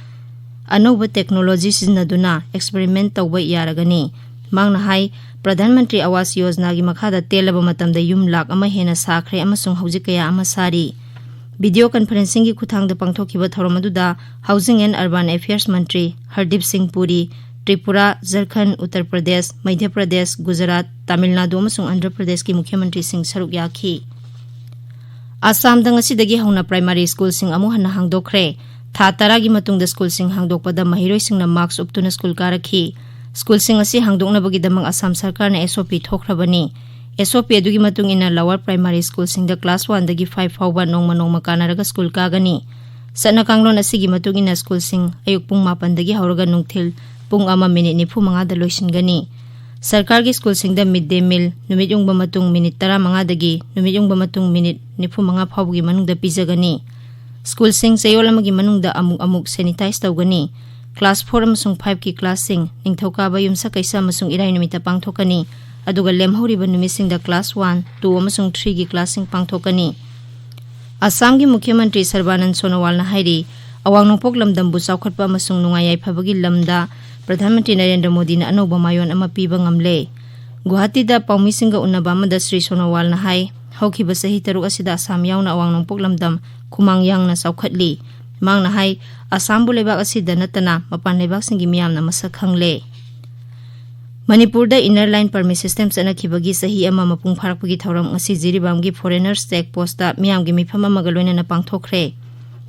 ꯑꯅꯧꯕ ꯇꯦꯛꯅꯣꯂꯣꯖꯤ ꯁꯤꯖꯤꯟꯅꯗꯨꯅ ꯑꯦꯛꯁꯄꯦꯔꯤꯃꯦꯟ ꯇꯧꯕ ꯌꯥꯔꯒꯅꯤ꯫ ꯃꯍꯥꯛꯅ ꯍꯥꯏ, ꯄ꯭ꯔꯙꯥꯟ ꯃꯟꯇ꯭ꯔꯤ ꯑꯋꯥꯁ ꯌꯣꯖꯅꯥꯒꯤ ꯃꯈꯥꯗ ꯇꯦꯜꯂꯕ ꯃꯇꯝꯗ ꯌꯨꯝ ꯂꯥꯈ ꯑꯃ ꯍꯦꯟꯅ ꯁꯥꯈ꯭ꯔꯦ ꯑꯃꯁꯨꯡ ꯍꯧꯖꯤꯛ ꯀꯌꯥ ꯑꯃ ꯁꯥꯔꯤ꯫ ꯚꯤꯗꯤꯑꯣ ꯀꯟꯐꯔꯦꯟꯁꯤꯡꯒꯤ ꯈꯨꯠꯊꯥꯡꯗ ꯄꯥꯡꯊꯣꯛꯈꯤꯕ ꯊꯧꯔꯝ ꯑꯗꯨꯗ Housing and Urban Affairs ꯃꯟꯇ꯭ꯔꯤ ꯍꯔꯗꯤꯞ ꯁꯤꯡ ꯄꯨꯔꯤ, ꯇ꯭ꯔꯤꯄꯨꯔꯥ, ꯖꯔꯈꯟ, ꯎꯠꯇꯔ ꯄ꯭ꯔꯗꯦꯁ, ꯃꯙ꯭ꯌ ꯄ꯭ꯔꯗꯦꯁ, ꯒꯨꯖꯔꯥꯠ, ꯇꯥꯃꯤꯜ ꯅꯥꯗꯨ ꯑꯃꯁꯨꯡ ꯑꯟꯙ꯭ꯔ ꯄ꯭ꯔꯗꯦꯁꯀꯤ ꯃꯨꯈ꯭ꯌ ꯃꯟꯇ꯭ꯔꯤꯁꯤꯡ ꯁꯔꯨꯛ ꯌꯥꯈꯤ꯫ ꯑꯁꯥꯝꯗ ꯉꯁꯤꯗꯒꯤ ꯍꯧꯅ ꯄ꯭ꯔꯥꯏꯃꯥꯔꯤ ꯁ꯭ꯀꯨꯜꯁꯤꯡ ꯑꯃꯨꯛ ꯍꯟꯅ ꯍꯥꯡꯗꯣꯛꯈ꯭ꯔꯦ꯫ ꯊꯥ ꯇꯔꯥꯒꯤ ꯃꯇꯨꯡꯗ ꯁ꯭ꯀꯨꯜꯁꯤꯡ ꯍꯥꯡꯗꯣꯛꯄꯗ ꯃꯍꯩꯔꯣꯏꯁꯤꯡꯅ ꯃꯥꯁꯛ ꯎꯞꯇꯨꯅ ꯁ꯭ꯀꯨꯜ ꯀꯥꯔꯛꯈꯤ꯫ ꯁ꯭ꯀꯨꯜꯁꯤꯡ ꯑꯁꯤ ꯍꯥꯡꯗꯣꯛꯅꯕꯒꯤꯗꯃꯛ ꯑꯁꯥꯝ ꯁꯔꯀꯥꯔꯅ S O P ꯊꯣꯛꯈ꯭ꯔꯕꯅꯤ꯫ S O P ꯑꯗꯨꯒꯤ ꯃꯇꯨꯡ ꯏꯟꯅ ꯂꯋꯥꯔ ꯄ꯭ꯔꯥꯏꯃꯥꯔꯤ ꯁ꯭ꯀꯨꯜꯁꯤꯡꯗ ꯀ꯭ꯂꯥꯁ ꯋꯥꯟꯗꯒꯤ ꯐꯥꯏꯚ ꯐꯥꯎꯕ ꯅꯣꯡꯃ ꯅꯣꯡꯃ ꯀꯥꯟꯅꯔꯒ ꯁ꯭ꯀꯨꯜ ꯀꯥꯒꯅꯤ꯫ ꯆꯠꯅ ꯀꯥꯡꯂꯣꯟ ꯑꯁꯤꯒꯤ ꯃꯇꯨꯡ ꯏꯟꯅ ꯁ꯭ꯀꯨꯜꯁꯤꯡ ꯑꯌꯨꯛ ꯄꯨꯡ ꯃꯥꯄꯟꯗꯒꯤ ꯍꯧꯔꯒ ꯅꯨꯡꯊꯤꯜ ꯄꯨꯡ ꯑꯃ ꯃꯤꯅꯤꯠ ꯅꯤꯐꯨ ꯃꯉꯥꯗ ꯂꯣꯏꯁꯤꯟꯒꯅꯤ꯫ ꯁꯔꯀꯥꯔꯒꯤ ꯁ꯭ꯀꯨꯜꯁꯤꯡꯗ ꯃꯤꯗ ꯗꯦ ꯃꯤꯜ ꯅꯨꯃꯤꯠ ꯌꯨꯡꯕ ꯃꯇꯨꯡ ꯃꯤꯅꯤꯠ ꯇꯔꯥꯃꯉꯥꯗꯒꯤ ꯅꯨꯃꯤꯠ ꯌꯨꯡꯕ ꯃꯇꯨꯡ ꯃꯤꯅꯤꯠ ꯅꯤꯐꯨ ꯃꯉꯥ ꯐꯥꯎꯕꯒꯤ ꯃꯅꯨꯡꯗ ꯄꯤꯖꯒꯅꯤ꯫ ꯁ꯭ꯀꯨꯜꯁꯤꯡ ꯆꯌꯣꯜ ꯑꯃꯒꯤ ꯃꯅꯨꯡꯗ ꯑꯃꯨꯛ ꯑꯃꯨꯛ ꯁꯦꯅꯤꯇꯥꯏꯖ ꯇꯧꯒꯅꯤ꯫ ꯀ꯭ꯂꯥꯁ ꯐꯣꯔ ꯑꯃꯁꯨꯡ ꯐꯥꯏꯚꯀꯤ ꯀ꯭ꯂꯥꯁꯁꯤꯡ ꯅꯤꯡꯊꯧꯀꯥꯕ, ꯌꯨꯝꯁꯀꯩꯁ ꯑꯃꯁꯨꯡ ꯏꯔꯥꯏ ꯅꯨꯃꯤꯠꯇ ꯄꯥꯡꯊꯣꯛꯀꯅꯤ, ꯑꯗꯨꯒ ꯂꯦꯝꯍꯧꯔꯤꯕ ꯅꯨꯃꯤꯠꯁꯤꯡꯗ ꯀ꯭ꯂꯥꯁ ꯋꯥꯟ, ꯇꯨ ꯑꯃꯁꯨꯡ ꯊ꯭ꯔꯤꯒꯤ ꯀ꯭ꯂꯥꯁꯁꯤꯡ ꯄꯥꯡꯊꯣꯛꯀꯅꯤ꯫ ꯑꯁꯥꯝꯒꯤ ꯃꯨꯈ꯭ꯌ ꯃꯟꯇ꯭ꯔꯤ ꯁꯔꯕꯥꯅꯟ ꯁꯣꯅꯣꯋꯥꯜꯅ ꯍꯥꯏꯔꯤ, ꯑꯋꯥꯡ ꯅꯣꯡꯄꯣꯛ ꯂꯝꯗꯝꯕꯨ ꯆꯥꯎꯈꯠꯄ ꯑꯃꯁꯨꯡ ꯅꯨꯡꯉꯥꯏ ꯌꯥꯏꯐꯕꯒꯤ ꯂꯝꯗ ꯄ꯭ꯔꯙꯥꯟ ꯃꯟꯇ꯭ꯔꯤ ꯅꯔꯦꯟꯗ꯭ꯔ ꯃꯣꯗꯤꯅ ꯑꯅꯧꯕ ꯃꯥꯏꯑꯣꯟ ꯑꯃ ꯄꯤꯕ ꯉꯝꯂꯦ꯫ ꯒꯨꯋꯥꯍꯥꯇꯤꯗ ꯄꯥꯎꯃꯤꯁꯤꯡꯒ ꯎꯅꯕ ꯑꯃꯗ ꯁ꯭ꯔꯤ ꯁꯣꯅꯣꯋꯥꯜꯅ ꯍꯥꯏ, ꯍꯧꯈꯤꯕ ꯆꯍꯤ ꯇꯔꯨꯛ ꯑꯁꯤꯗ ꯑꯁꯥꯝ ꯌꯥꯎꯅ ꯑꯋꯥꯡ ꯅꯣꯡꯄꯣꯛ ꯂꯝꯗꯝ ꯈꯨꯃꯥꯡ ꯌꯥꯡꯅ ꯆꯥꯎꯈꯠꯂꯤ꯫ ꯃꯍꯥꯛꯅ ꯍꯥꯏ, ꯑꯁꯥꯝꯕꯨ ꯂꯩꯕꯥꯛ ꯑꯁꯤꯗ ꯅꯠꯇꯅ ꯃꯄꯥꯟ ꯂꯩꯕꯥꯛꯁꯤꯡꯒꯤ ꯃꯤꯌꯥꯝꯅ ꯃꯁꯛ ꯈꯪꯂꯦ꯫ ꯃꯅꯤꯄꯨꯔꯗ Inner Line Permit System ꯆꯠꯅꯈꯤꯕꯒꯤ ꯆꯍꯤ ꯑꯃ ꯃꯄꯨꯡ ꯐꯥꯔꯛꯄꯒꯤ ꯊꯧꯔꯝ ꯉꯁꯤ ꯖꯤꯔꯤꯕꯥꯝꯒꯤ Foreigners Check Postꯇ ꯃꯤꯌꯥꯝꯒꯤ ꯃꯤꯐꯝ ꯑꯃꯒ ꯂꯣꯏꯅꯅ ꯄꯥꯡꯊꯣꯛꯈ꯭ꯔꯦ꯫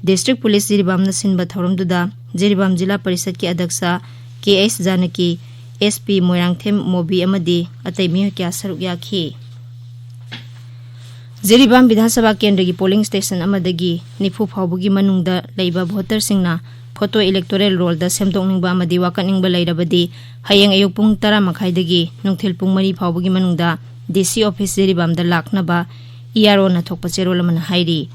District Police ꯖꯤꯔꯤꯕꯥꯝꯅ ꯁꯤꯟꯕ ꯊꯧꯔꯝꯗꯨꯗ ꯖꯤꯔꯤꯕꯥꯝ ꯖꯤꯂꯥ ꯄꯔꯤꯁꯠꯀꯤ ꯑꯗ꯭ꯌꯛꯁ ꯀꯦ ꯑꯦꯁ Janaki, S P Moirangthem movie ꯑꯃꯗꯤ ꯑꯇꯩ ꯃꯤꯑꯣꯏ ꯀꯌꯥ ꯁꯔꯨꯛ ꯌꯥꯈꯤ꯫ ꯖꯤꯔꯤꯕꯥꯝ ꯕꯤꯙꯥꯟ ꯁꯚꯥ ꯀꯦꯟꯗ꯭ꯔꯒꯤ polling station ꯑꯃꯗꯒꯤ ꯅꯤꯐꯨ ꯐꯥꯎꯕꯒꯤ ꯃꯅꯨꯡꯗ ꯂꯩꯕ ꯚꯣꯇꯔꯁꯤꯡꯅ photo electoral rollꯗ ꯁꯦꯝꯗꯣꯛꯅꯤꯡꯕ ꯑꯃꯗꯤ ꯋꯥꯀꯠꯅꯤꯡꯕ ꯂꯩꯔꯕꯗꯤ ꯍꯌꯦꯡ ꯑꯌꯨꯛ ꯄꯨꯡ ꯇꯔꯥ ꯃꯈꯥꯏꯗꯒꯤ ꯅꯨꯡꯊꯤꯜ ꯄꯨꯡ ꯃꯔꯤ ꯐꯥꯎꯕꯒꯤ ꯃꯅꯨꯡꯗ D C office ꯖꯤꯔꯤꯕꯥꯝꯗ ꯂꯥꯛꯅꯕ E R Oꯅ ꯊꯣꯛꯄ ꯆꯦꯔꯣꯜ ꯑꯃꯅ ꯍꯥꯏꯔꯤ꯫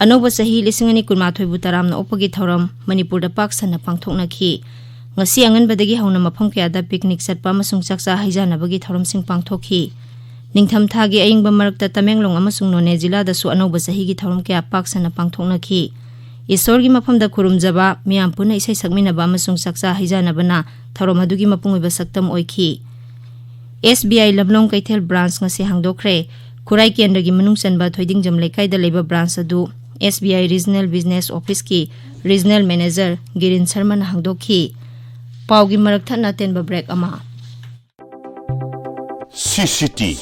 ꯑꯅꯧꯕ ꯆꯍꯤ ꯂꯤꯁꯤꯡ ꯑꯅꯤ ꯀꯨꯟꯃꯥꯊꯣꯏꯕꯨ ꯇꯔꯥꯝꯅ ꯑꯣꯛꯄꯒꯤ ꯊꯧꯔꯝ ꯃꯅꯤꯄꯨꯔꯗ ꯄꯥꯛ ꯁꯟꯅ ꯄꯥꯡꯊꯣꯛꯅꯈꯤ꯫ ꯉꯁꯤ ꯑꯉꯟꯕꯗꯒꯤ ꯍꯧꯅ ꯃꯐꯝ ꯀꯌꯥꯗ picnic ꯆꯠꯄ ꯑꯃꯁꯨꯡ ꯆꯥꯛꯆꯥ ꯍꯩꯖꯥꯅꯕꯒꯤ ꯊꯧꯔꯝꯁꯤꯡ ꯄꯥꯡꯊꯣꯛꯈꯤ꯫ ꯅꯤꯡꯊꯝꯊꯥꯒꯤ ꯑꯏꯪꯕ ꯃꯔꯛꯇ ꯇꯃꯦꯡꯂꯣꯡ ꯑꯃꯁꯨꯡ ꯅꯣꯅꯦ ꯖꯤꯂꯥꯗꯁꯨ ꯑꯅꯧꯕ ꯆꯍꯤꯒꯤ ꯊꯧꯔꯝ ꯀꯌꯥ ꯄꯥꯛ ꯁꯟꯅ ꯄꯥꯡꯊꯣꯛꯅꯈꯤ꯫ ꯏꯁꯣꯔꯒꯤ ꯃꯐꯝꯗ ꯈꯨꯔꯨꯝꯖꯕ, ꯃꯤꯌꯥꯝ ꯄꯨꯟꯅ ꯏꯁꯩ ꯁꯛꯃꯤꯟꯅꯕ ꯑꯃꯁꯨꯡ ꯆꯥꯛꯆꯥ ꯍꯩꯖꯥꯅꯕꯅ ꯊꯧꯔꯝ ꯑꯗꯨꯒꯤ ꯃꯄꯨꯡ ꯑꯣꯏꯕ ꯁꯛꯇꯝ ꯑꯣꯏꯈꯤ꯫ S B I ꯂꯝꯂꯣꯡ ꯀꯩꯊꯦꯜ branch ꯉꯁꯤ ꯍꯥꯡꯗꯣꯛꯈ꯭ꯔꯦ꯫ ꯈꯨꯔꯥꯏ ꯀꯦꯟꯗ꯭ꯔꯒꯤ ꯃꯅꯨꯡ ꯆꯟꯕ ꯊꯣꯏꯗꯤꯡꯖꯝ ꯂꯩꯀꯥꯏꯗ ꯂꯩꯕ branch ꯑꯗꯨ S B I Regional Business Officeꯀꯤ Regional Manager green ꯁꯔꯃꯅ ꯍꯥꯡꯗꯣꯛꯈꯤ꯫ ꯄꯥꯎꯒꯤ ꯃꯔꯛ ꯊꯠꯅ ꯑꯇꯦꯟꯕ break ꯑꯃ꯫ C C T꯫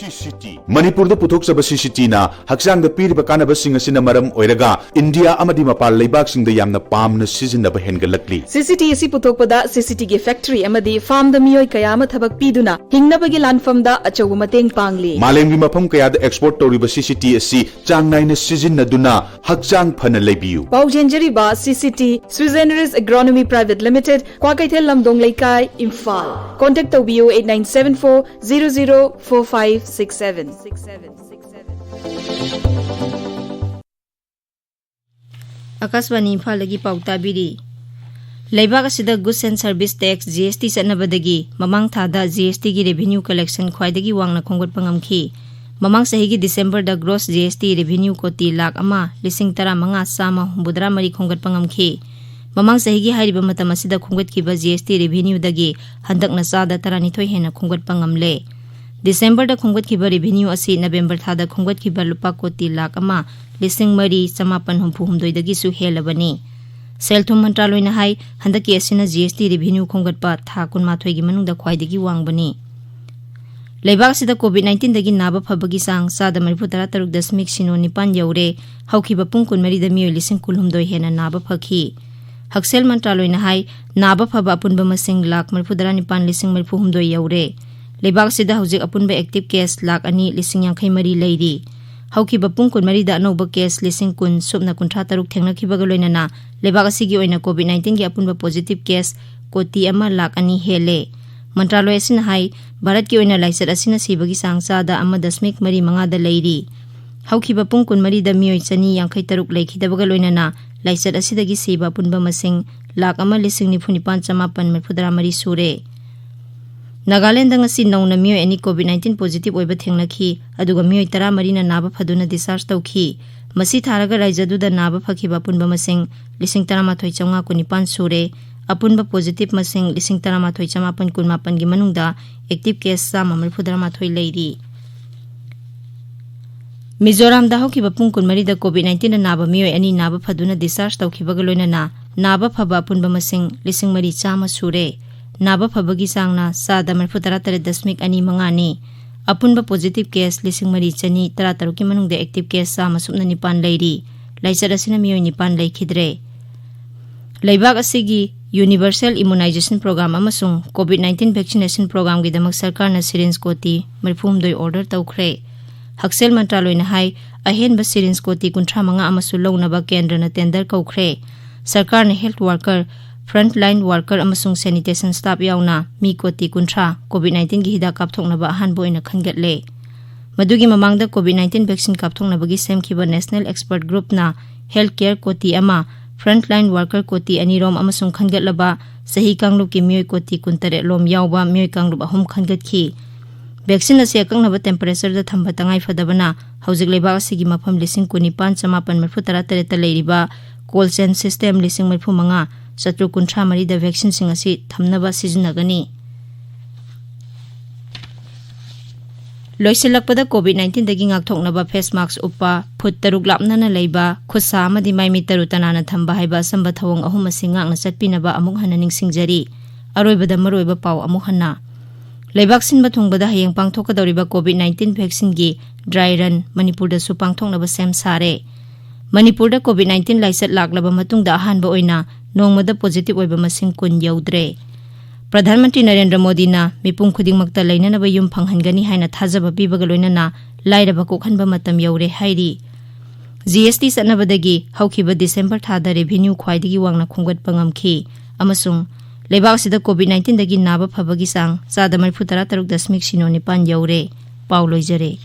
ꯃꯅꯤꯄꯨꯔꯗ ꯄꯨꯊꯣꯛꯆꯕ C C Tꯅ ꯍꯛꯆꯥꯡꯗ ꯄꯤꯔꯤꯕ ꯀꯥꯟꯅꯕꯁꯤꯡ ꯑꯁꯤꯅ ꯃꯔꯝ ꯑꯣꯏꯔꯒ ꯏꯟꯗꯤꯌꯥ ꯑꯃꯗꯤ ꯃꯄꯥꯟ ꯂꯩꯕꯥꯛꯁꯤꯡꯗ ꯌꯥꯝꯅ ꯄꯥꯝꯅ ꯁꯤꯖꯤꯟꯅꯕ ꯍꯦꯟꯒꯠꯂꯛꯂꯤ꯫ C C T ꯑꯁꯤ ꯄꯨꯊꯣꯛꯄꯗ C C Tꯒꯤ factory ꯑꯃꯗꯤ farmꯗ ꯃꯤꯑꯣꯏ ꯀꯌꯥ ꯑꯃ ꯊꯕꯛ ꯄꯤꯗꯨꯅ ꯍꯤꯡꯅꯕꯒꯤ ꯂꯥꯟꯐꯝꯗ ꯑꯆꯧꯕ ꯃꯇꯦꯡ ꯄꯥꯡꯂꯤ꯫ ꯃꯥꯂꯦꯝꯒꯤ ꯃꯐꯝ ꯀꯌꯥꯗ export ꯇꯧꯔꯤꯕ C C T ꯑꯁꯤ ꯆꯥꯡ ꯅꯥꯏꯅ ꯁꯤꯖꯤꯟꯅꯗꯨꯅ ꯍꯛꯆꯥꯡ ꯐꯅ ꯂꯩꯕꯤꯌꯨ꯫ ꯄꯥꯎ ꯆꯦꯟꯖꯔꯤꯕ C C T Swiss Generous Agronomy Private Limited, Kwakeithel ꯂꯝꯗꯣꯡ ꯂꯩꯀꯥꯏ, ꯏꯝꯐꯥꯜ꯫ Contact ꯇꯧꯕꯤꯌꯨ eight nine seven four zero zero four five six seven꯫ ꯑꯥꯀꯥꯁꯕꯥꯅꯤ ꯏꯝꯐꯥꯜꯗꯒꯤ ꯄꯥꯎ ꯇꯥꯕꯤꯔꯤ꯫ ꯂꯩꯕꯥꯛ ꯑꯁꯤꯗ Goods and Service Tax, G S T ꯆꯠꯅꯕꯗꯒꯤ ꯃꯃꯥꯡ ꯊꯥꯗ G S Tꯒꯤ revenue collection ꯈ꯭ꯋꯥꯏꯗꯒꯤ ꯋꯥꯡꯅ ꯈꯣꯝꯒꯠꯄ ꯉꯝꯈꯤ꯫ ꯃꯃꯥꯡ ꯆꯍꯤꯒꯤ Decemberꯗ gross G S T revenue ꯀꯣꯇꯤ lakh ꯑꯃ ꯂꯤꯁꯤꯡ ꯇꯔꯥꯃꯉꯥ ꯆꯥꯝꯃ ꯍꯨꯝꯐꯨꯇꯔꯥ ꯃꯔꯤ ꯈꯣꯝꯒꯠꯄ ꯉꯝꯈꯤ꯫ ꯃꯃꯥꯡ ꯆꯍꯤꯒꯤ ꯍꯥꯏꯔꯤꯕ ꯃꯇꯝ ꯑꯁꯤꯗ ꯈꯣꯝꯒꯠꯈꯤꯕ G S T revenueꯗꯒꯤ ꯍꯟꯗꯛꯅ ꯆꯥꯗ ꯇꯔꯥꯅꯤꯊꯣꯏ ꯍꯦꯟꯅ ꯈꯣꯝꯒꯠꯄ ꯉꯝꯂꯦ꯫ Decemberꯗ ꯈꯣꯝꯒꯠꯈꯤꯕ revenue ꯑꯁꯤ November ꯊꯥꯗ ꯈꯣꯝꯒꯠꯈꯤꯕ ꯂꯨꯄꯥ ꯀꯣꯇꯤ ꯂꯥꯈ ꯑꯃ ꯂꯤꯁꯤꯡ ꯃꯔꯤ ꯆꯃꯥꯄꯟ ꯍꯨꯝꯐꯨ ꯍꯨꯝꯗꯣꯏꯗꯒꯤꯁꯨ ꯍꯦꯜꯂꯕꯅꯤ꯫ ꯁꯦꯜ ꯊꯨꯝ ꯃꯟꯇ꯭ꯔꯥꯂꯣꯏꯅ ꯍꯥꯏ, ꯍꯟꯗꯛꯀꯤ ꯑꯁꯤꯅ G S T revenue ꯈꯣꯝꯒꯠꯄ ꯊꯥ ꯀꯨꯟꯃꯥꯊꯣꯏꯒꯤ ꯃꯅꯨꯡꯗ ꯈ꯭ꯋꯥꯏꯗꯒꯤ ꯋꯥꯡꯕꯅꯤ꯫ ꯂꯩꯕꯥꯛ ꯑꯁꯤꯗ COVID nineteenꯗꯒꯤ ꯅꯥꯕ ꯐꯕꯒꯤ ꯆꯥꯡ ꯆꯥꯗ ꯃꯔꯤꯐꯨ ꯇꯔꯥ ꯇꯔꯨꯛ ꯗꯁꯃꯤꯛ ꯁꯤꯅꯣ ꯅꯤꯄꯥꯟ ꯌꯧꯔꯦ꯫ ꯍꯧꯈꯤꯕ ꯄꯨꯡ ꯀꯨꯟꯃꯔꯤꯗ ꯃꯤꯑꯣꯏ ꯂꯤꯁꯤꯡ ꯀꯨꯟꯍꯨꯝꯗꯣꯏ ꯍꯦꯟꯅ ꯅꯥꯕ ꯐꯈꯤ꯫ ꯍꯛꯁꯦꯜ ꯃꯟꯇ꯭ꯔꯥꯂꯣꯏꯅ ꯍꯥꯏ, ꯅꯥꯕ ꯐꯕ ꯑꯄꯨꯟꯕ ꯃꯁꯤꯡ ꯂꯥꯈ ꯃꯔꯤꯐꯨ ꯇꯔꯥ ꯅꯤꯄꯥꯟ ꯂꯤꯁꯤꯡ ꯃꯔꯤꯐꯨ ꯍꯨꯝꯗꯣꯏ ꯌꯧꯔꯦ꯫ ꯂꯩꯕꯥꯛ ꯑꯁꯤꯗ ꯍꯧꯖꯤꯛ ꯑꯄꯨꯟꯕ active case ꯂꯥꯈ ꯑꯅꯤ ꯂꯤꯁꯤꯡ ꯌꯥꯡꯈꯩ ꯃꯔꯤ ꯂꯩꯔꯤ꯫ ꯍꯧꯈꯤꯕ ꯄꯨꯡ ꯀꯨꯟꯃꯔꯤꯗ ꯑꯅꯧꯕ case ꯂꯤꯁꯤꯡ ꯀꯨꯟ ꯁꯨꯞꯅ ꯀꯨꯟꯊ꯭ꯔꯥ ꯇꯔꯨꯛ ꯊꯦꯡꯅꯈꯤꯕꯒ ꯂꯣꯏꯅꯅ ꯂꯩꯕꯥꯛ ꯑꯁꯤꯒꯤ ꯑꯣꯏꯅ COVID nineteenꯒꯤ ꯑꯄꯨꯟꯕ positive case ꯀꯣꯇꯤ ꯑꯃ ꯂꯥꯈ ꯑꯅꯤ ꯍꯦꯜꯂꯦ꯫ ꯃꯟꯇ꯭ꯔꯥꯂꯣꯏ ꯑꯁꯤꯅ ꯍꯥꯏ, ꯚꯥꯔꯠꯀꯤ ꯑꯣꯏꯅ ꯂꯥꯏꯆꯠ ꯑꯁꯤꯅ ꯁꯤꯕꯒꯤ ꯆꯥꯡ ꯆꯥꯗ ꯑꯃ ꯗꯁꯃꯤꯛ ꯃꯔꯤ ꯃꯉꯥꯗ ꯂꯩꯔꯤ꯫ ꯍꯧꯈꯤꯕ ꯄꯨꯡ ꯀꯨꯟꯃꯔꯤꯗ ꯃꯤꯑꯣꯏ ꯆꯅꯤ ꯌꯥꯡꯈꯩ ꯇꯔꯨꯛ ꯂꯩꯈꯤꯗꯕꯒ ꯂꯣꯏꯅꯅ ꯂꯥꯏꯆꯠ ꯑꯁꯤꯗꯒꯤ ꯁꯤꯕ ꯑꯄꯨꯟꯕ ꯃꯁꯤꯡ ꯂꯥꯈ ꯑꯃ ꯂꯤꯁꯤꯡ ꯅꯤꯐꯨ ꯅꯤꯄꯥꯟ ꯆꯃꯥꯄꯟ ꯃꯔꯤꯐꯨ ꯇꯔꯥ ꯃꯔꯤ ꯁꯨꯔꯦ꯫ ꯅꯥꯒꯥꯂꯦꯟꯗ ꯉꯁꯤ ꯅꯧꯅ ꯃꯤꯑꯣꯏ ꯑꯅꯤ COVID nineteen positive ꯑꯣꯏꯕ ꯊꯦꯡꯅꯈꯤ, ꯑꯗꯨꯒ ꯃꯤꯑꯣꯏ ꯇꯔꯥꯃꯔꯤꯅ ꯅꯥꯕ ꯐꯗꯨꯅ discharge ꯇꯧꯈꯤ꯫ ꯃꯁꯤ ꯊꯥꯔꯒ ꯔꯥꯏꯖ꯭ꯌꯗꯨꯗ ꯅꯥꯕ ꯐꯈꯤꯕ ꯑꯄꯨꯟꯕ ꯃꯁꯤꯡ ꯂꯤꯁꯤꯡ ꯇꯔꯥꯃꯥꯊꯣꯏ ꯆꯥꯝꯃꯉꯥ ꯀꯨꯟꯅꯤꯄꯥꯟ ꯁꯨꯔꯦ꯫ ꯑꯄꯨꯟꯕ positive ꯃꯁꯤꯡ ꯂꯤꯁꯤꯡ ꯇꯔꯥꯃꯥꯊꯣꯏ ꯆꯥꯝꯃꯥꯄꯟ ꯀꯨꯟꯃꯥꯄꯟꯒꯤ ꯃꯅꯨꯡꯗ active case ꯆꯥꯝꯃ ꯃꯔꯤꯐꯨ ꯇꯔꯥꯃꯥꯊꯣꯏ ꯂꯩꯔꯤ꯫ ꯃꯤꯖꯣꯔꯥꯝꯗ ꯍꯧꯈꯤꯕ ꯄꯨꯡ ꯀꯨꯟꯃꯔꯤꯗ COVID nineteen ꯅꯥꯕ ꯃꯤꯑꯣꯏ ꯑꯅꯤ ꯅꯥꯕ ꯐꯗꯨꯅ discharge ꯇꯧꯈꯤꯕꯒ ꯂꯣꯏꯅꯅ ꯅꯥꯕ ꯐꯕ ꯑꯄꯨꯟꯕ ꯃꯁꯤꯡ ꯂꯤꯁꯤꯡ ꯃꯔꯤ ꯆꯥꯝꯃ ꯁꯨꯔꯦ꯫ ꯅꯥꯕ ꯐꯕꯒꯤ ꯆꯥꯡꯅ ꯆꯥꯗ ꯃꯔꯤꯐꯨ ꯇꯔꯥ ꯇꯔꯦꯠ ꯗꯁꯃꯤꯛ ꯑꯅꯤ ꯃꯉꯥꯅꯤ꯫ ꯑꯄꯨꯟꯕ positive case ꯂꯤꯁꯤꯡ ꯃꯔꯤ ꯆꯅꯤ ꯇꯔꯥ ꯇꯔꯨꯛꯀꯤ ꯃꯅꯨꯡꯗ active case ꯆꯥꯝꯃ ꯁꯨꯞꯅ ꯅꯤꯄꯥꯟ ꯂꯩꯔꯤ꯫ ꯂꯥꯏꯆꯠ ꯑꯁꯤꯅ ꯃꯤꯑꯣꯏ ꯅꯤꯄꯥꯟ ꯂꯩꯈꯤꯗ꯭ꯔꯦ꯫ ꯂꯩꯕꯥꯛ ꯑꯁꯤꯒꯤ Universal Immunization Program ꯑꯃꯁꯨꯡ COVID nineteen vaccination programꯒꯤꯗꯃꯛ ꯁꯔꯀꯥꯔꯅ syringe ꯀꯣꯇꯤ ꯃꯔꯤꯐꯨꯍꯨꯝꯗꯣꯏ order ꯇꯧꯈ꯭ꯔꯦ꯫ ꯍꯛꯁꯦꯜ ꯃꯟꯇ꯭ꯔꯥꯂꯣꯏꯅ ꯍꯥꯏ, ꯑꯍꯦꯟꯕ syringe ꯀꯣꯇꯤ ꯀꯨꯟꯊ꯭ꯔꯥ ꯃꯉꯥ ꯑꯃꯁꯨ ꯂꯧꯅꯕ ꯀꯦꯟꯗ꯭ꯔꯅ tender ꯀꯧꯈ꯭ꯔꯦ꯫ ꯁꯔꯀꯥꯔꯅ health worker, frontline worker ꯑꯃꯁꯨꯡ sanitation staff ꯌꯥꯎꯅ ꯃꯤ ꯀꯣꯇꯤ ꯀꯨꯟꯊ꯭ꯔꯥ COVID nineteenꯒꯤ ꯍꯤꯗꯥꯛ ꯀꯥꯞꯊꯣꯛꯅꯕ ꯑꯍꯥꯟꯕ ꯑꯣꯏꯅ ꯈꯟꯒꯠꯂꯦ꯫ ꯃꯗꯨꯒꯤ ꯃꯃꯥꯡꯗ COVID nineteen vaccine ꯀꯥꯞꯊꯣꯛꯅꯕꯒꯤ ꯁꯦꯝꯈꯤꯕ National Expert Groupꯅ health care ꯀꯣꯇꯤ ꯑꯃ, frontline worker ꯀꯣꯇꯤ ꯑꯅꯤꯔꯣꯝ ꯑꯃꯁꯨꯡ ꯈꯟꯒꯠꯂꯕ ꯆꯍꯤ ꯀꯥꯡꯂꯨꯞꯀꯤ ꯃꯤꯑꯣꯏ ꯀꯣꯇꯤ ꯀꯨꯟꯇꯔꯦꯠ ꯂꯣꯝ ꯌꯥꯎꯕ ꯃꯤꯑꯣꯏ ꯀꯥꯡꯂꯨꯞ ꯑꯍꯨꯝ ꯈꯟꯒꯠꯈꯤ꯫ Vaccine ꯑꯁꯤ ꯑꯀꯛꯅꯕ temperatureꯗ ꯊꯝꯕ ꯇꯉꯥꯏ ꯐꯗꯕꯅ ꯍꯧꯖꯤꯛ ꯂꯩꯕꯥꯛ ꯑꯁꯤꯒꯤ ꯃꯐꯝ ꯂꯤꯁꯤꯡ ꯀꯨꯟꯅꯤꯄꯥꯟ ꯆꯃꯥꯄꯟ ꯃꯔꯤꯐꯨ ꯇꯔꯥ ꯇꯔꯦꯠꯇ ꯂꯩꯔꯤꯕ cold chain system ꯂꯤꯁꯤꯡ ꯃꯔꯤꯐꯨ ꯃꯉꯥ ꯆꯥꯇ꯭ꯔꯨꯛ ꯀꯨꯟꯊ꯭ꯔꯥ ꯃꯔꯤꯗ vaccineꯁꯤꯡ ꯑꯁꯤ ꯊꯝꯅꯕ ꯁꯤꯖꯤꯟꯅꯒꯅꯤ꯫ ꯂꯣꯏꯁꯤꯜꯂꯛꯄꯗ COVID nineteenꯗꯒꯤ ꯉꯥꯛꯊꯣꯛꯅꯕ face mask ꯎꯞꯄ, ꯐꯨꯠ ꯇꯔꯨꯛ ꯂꯥꯞꯅꯅ ꯂꯩꯕ, ꯈꯨꯠ ꯁꯥ ꯑꯃꯗꯤ ꯃꯥꯏ ꯃꯤꯠ ꯇꯔꯨ ꯇꯅꯥꯟꯅ ꯊꯝꯕ ꯍꯥꯏꯕ ꯑꯆꯝꯕ ꯊꯧꯑꯣꯡ ꯑꯍꯨꯝ ꯑꯁꯤ ꯉꯥꯛꯅ ꯆꯠꯄꯤꯅꯕ ꯑꯃꯨꯛ ꯍꯟꯅ ꯅꯤꯡꯁꯤꯡꯖꯔꯤ꯫ ꯑꯔꯣꯏꯕꯗ ꯃꯔꯨꯑꯣꯏꯕ ꯄꯥꯎ ꯑꯃꯨꯛ ꯍꯟꯅ꯫ ꯂꯩꯕꯥꯛ ꯁꯤꯟꯕ ꯊꯨꯡꯕꯗ ꯍꯌꯦꯡ ꯄꯥꯡꯊꯣꯛꯀꯗꯧꯔꯤꯕ COVID nineteen vaccineꯒꯤ dry run ꯃꯅꯤꯄꯨꯔꯗꯁꯨ ꯄꯥꯡꯊꯣꯛꯅꯕ ꯁꯦꯝ ꯁꯥꯔꯦ꯫ ꯃꯅꯤꯄꯨꯔꯗ COVID nineteen ꯂꯥꯏꯆꯠ ꯂꯥꯛꯂꯕ ꯃꯇꯨꯡꯗ ꯑꯍꯥꯟꯕ ꯑꯣꯏꯅ ꯅꯣꯡꯃꯗ positive ꯑꯣꯏꯕ ꯃꯁꯤꯡ ꯀꯨꯟ ꯌꯧꯗ꯭ꯔꯦ꯫ ꯄ꯭ꯔꯙꯥꯟ ꯃꯟꯇ꯭ꯔꯤ ꯅꯔꯦꯟꯗ꯭ꯔ ꯃꯣꯗꯤꯅ ꯃꯤꯄꯨꯝ ꯈꯨꯗꯤꯡꯃꯛꯇ ꯂꯩꯅꯅꯕ ꯌꯨꯝ ꯐꯪꯍꯟꯒꯅꯤ ꯍꯥꯏꯅ ꯊꯥꯖꯕ ꯄꯤꯕꯒ ꯂꯣꯏꯅꯅ ꯂꯥꯏꯔꯕ ꯀꯣꯛꯍꯟꯕ ꯃꯇꯝ ꯌꯧꯔꯦ ꯍꯥꯏꯔꯤ꯫ GST ꯆꯠꯅꯕꯗꯒꯤ ꯍꯧꯈꯤꯕ December ꯊꯥꯗ revenue ꯈ꯭ꯋꯥꯏꯗꯒꯤ ꯋꯥꯡꯅ ꯈꯣꯝꯒꯠꯄ ꯉꯝꯈꯤ ꯑꯃꯁꯨꯡ ꯂꯩꯕꯥꯛ ꯑꯁꯤꯗ COVID nineteenꯗꯒꯤ ꯅꯥꯕ ꯐꯕꯒꯤ ꯆꯥꯡ ꯆꯥꯗ ꯃꯔꯤꯐꯨ ꯇꯔꯥ ꯇꯔꯨꯛ ꯗꯁꯃꯤꯛ ꯁꯤꯅꯣ ꯅꯤꯄꯥꯟ ꯌꯧꯔꯦ꯫ ꯄꯥꯎ ꯂꯣꯏꯖꯔꯦ꯫